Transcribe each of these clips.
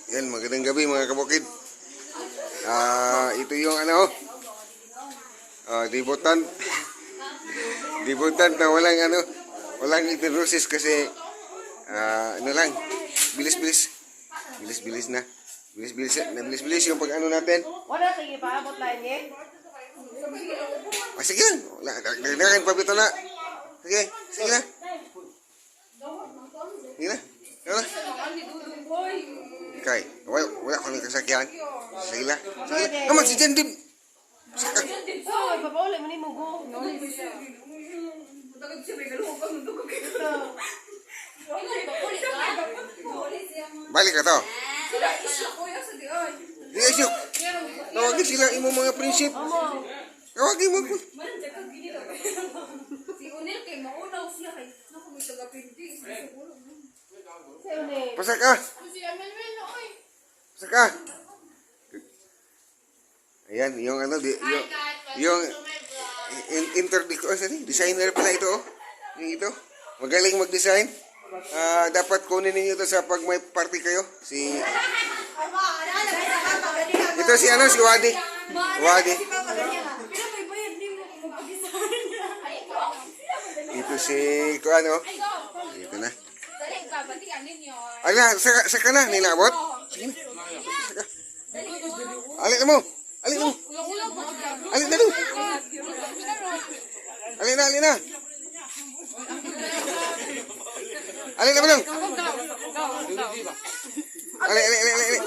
Yan, magandang gabi, mga kabukid. Ah, ito yung ano, debutant. Debutant na walang ano, walang interroses kasi ano lang, bilis-bilis. Bilis-bilis na. Bilis-bilis na, bilis-bilis yung pag-ano natin. Wala sa ipaabot na niya. Ah, sige lang. Wala, dagdagan pa bito na. Sige, sige na. Sige na. Sige na. Kay, wala, wala ko ng kasakyan. Sige na. Sige na. Naman si Jendib. Saka. Oh, ipapauli mo ni mo go. Balik ka to. Di ay siyok. Tawagin sila imong mga prinsip. Tawagin mo. Si Unil kay maunaw siya kay naku may taga-pindi. Sa'yo ni. Pasa ka. Si Amelwin oy. Pasa ka. Ayan, yung ano, di, yung oh, sorry, designer pala ito, oh. Yung ito. Magaling mag-design. Ah, dapat kunin ninyo ito sa pag may party kayo. Ito si ano, si Wadi. Wadi. Pila may bayad nimo kung magpag-design. Ito si kuano. Ito na. Dali ba batian ninyo. Ay na, saka na, nilabot. Sige na. Saka. Alin na mo. Alin na mo. Alin na mo. Alin na, alin na. Alin na mo lang. Ali, ali, ali, ali, ali.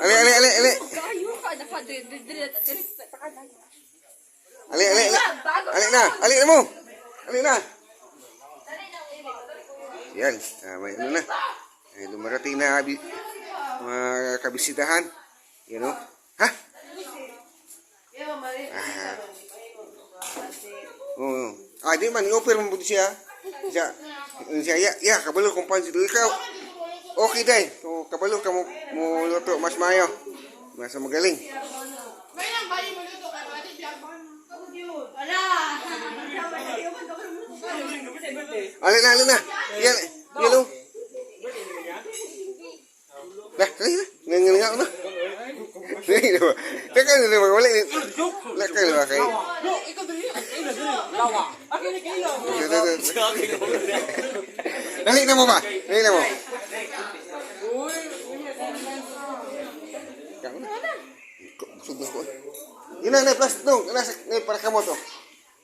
Ali, ali, ali, ali. Kayo ka dapat dire dire. Ali, ali, ali. Ali na, ali na mo. Ali na. Yan, may ano na. Ay, dumarating na mga kabisitahan. Yan o. Ha? Yeah, mali. Ah. Oo. Ah, di man, i-offer mo po siya. Siya, siya, ya, ya, kabalo kung pansit. Ikaw, okay day. So, kabalo ka mo, mo luto, mas mayo. Mas magaling. Alin na, alin na. Yan, yan o. Dah, dali na. Nangangaw na. Dali na ba? Teka, dali ba? Wala, wala kayo ba kayo? Dali na mo ba? Dali na mo. Ikaw na. Busog na ko. Yun na, na, plastic dong. Nasa, na, para kamo to.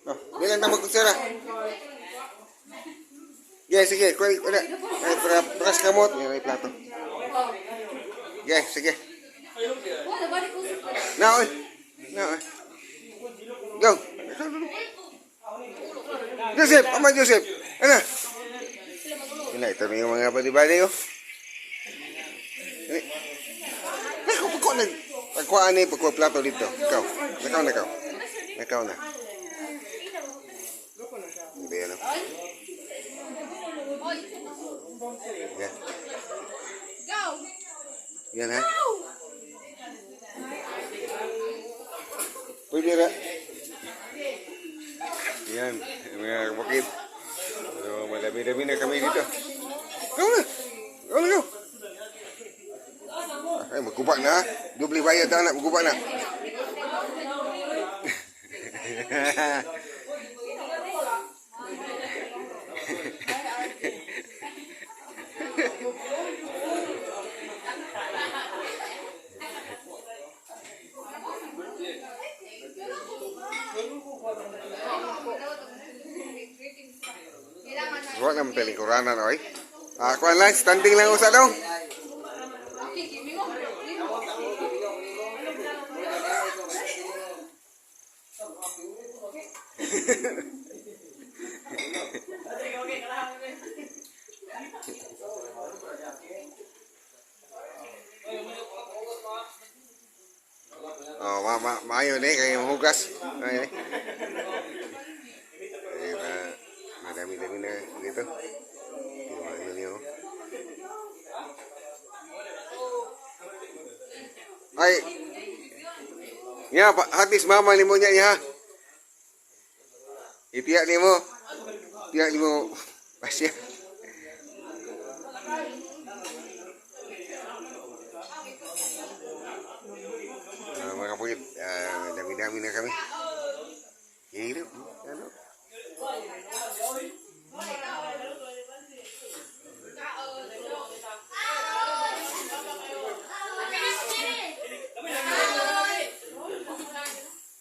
No, di lang na magkutsara. Sige, sige. Kuha, kuha. Ay, para, para sa kamot. Yan, ay, plato. Sige, sige. Wala balik ko. Na, oy. Na, oy. Go. Joseph, ama Joseph. Ano? Yun na, ito na yung mga bali-bali, oh. Dali. Naku, pagkuha na. Pagkuha na pagkuha plato dito. Ikaw. Nakaw na, ikaw. Nakaw na. Hindi, ano. Yan. Go. Yan, ha? Pwede ra. Yan, mga kapatid. So, madami-dami na kami dito. Go na! Go na, go! Ay, magkuba na, ha? Doble bayad na, magkuba na. Huwag naman talikuranan, oy. Ah, kuan lang, standing lang usa daw. Oh, ma ma maayo ni kay mahugas. Ay. Ay, ma madami-dami na dito. Yung mga ano niyo. Ay. Ya, hatis mama ni mo niya niya. Itiyak ni mo. Tiyak ni mo. Pasya.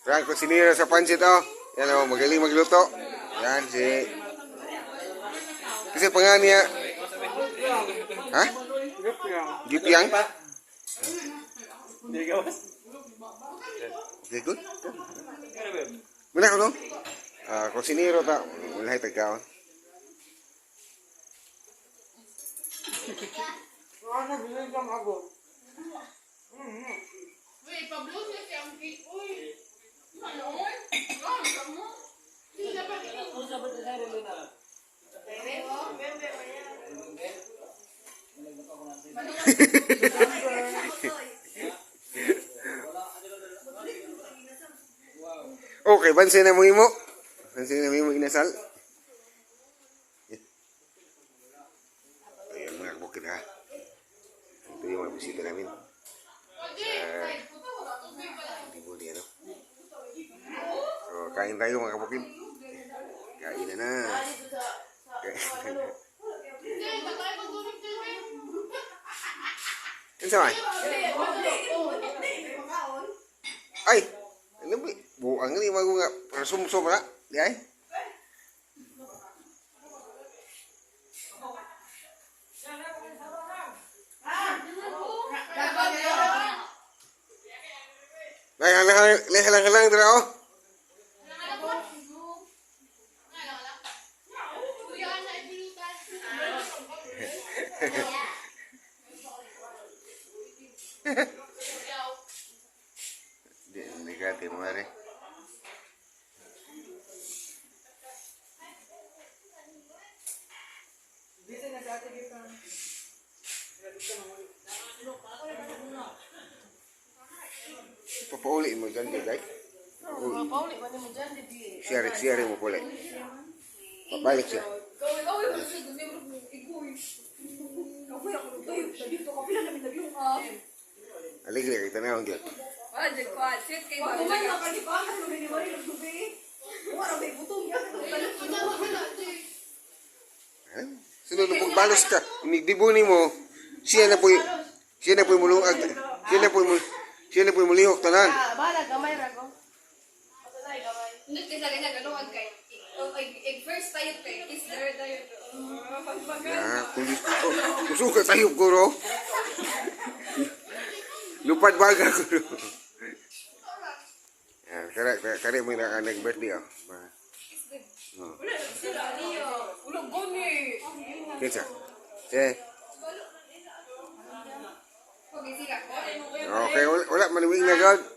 Franco Sinira sa pansit oh. Yan oh, magaling magluto. Yan si Kasi pangalan niya. Ha? Gipyang? Okay, good. Muna ko no? Ah, kusinero ta. Wala ay tagkaon. Wait, pablo siya siyang cake. Uy. Ano? Ano mo? Hindi na pa Okay, bansin na mo imo. Bansin na mo imo inasal. Ayan mga kabukid ha. Ito yung mga bisita namin. Hindi mo ano. So, kain tayo mga kabukid. Kain na na. Kain na. Hindi, tatay ko gumit din eh. Ano sa man? Ay! Ano ba? Buang ni mago nga. Para sumsum na. Di ay? Lay halang lay halang halang dira oh. Di nagati mo are. Papauli mo dyan, Jay. Papauli man mo dyan, di. Share, share mo puli. Pabalik siya. Aligre, kita na akong dyan. Sunod na balos ka. Inigdibuni mo. Siya na po, siya na po mulungag. Siya na po siya na po mulihok tanan. Ah, bahala gamay ra ko. Patunay gamay. Hindi kasi ganyan, ganun kay first tayo kay kiss there tayo. Ah, kung gusto, gusto ka tayo, guro. Lupad baga, guro. Ah, kare, kare, kare mo na nag-birthday, oh. Oh. Ulo gani. Kinsa? Eh, Okay, sila. okay, wala, wala manuwing na god.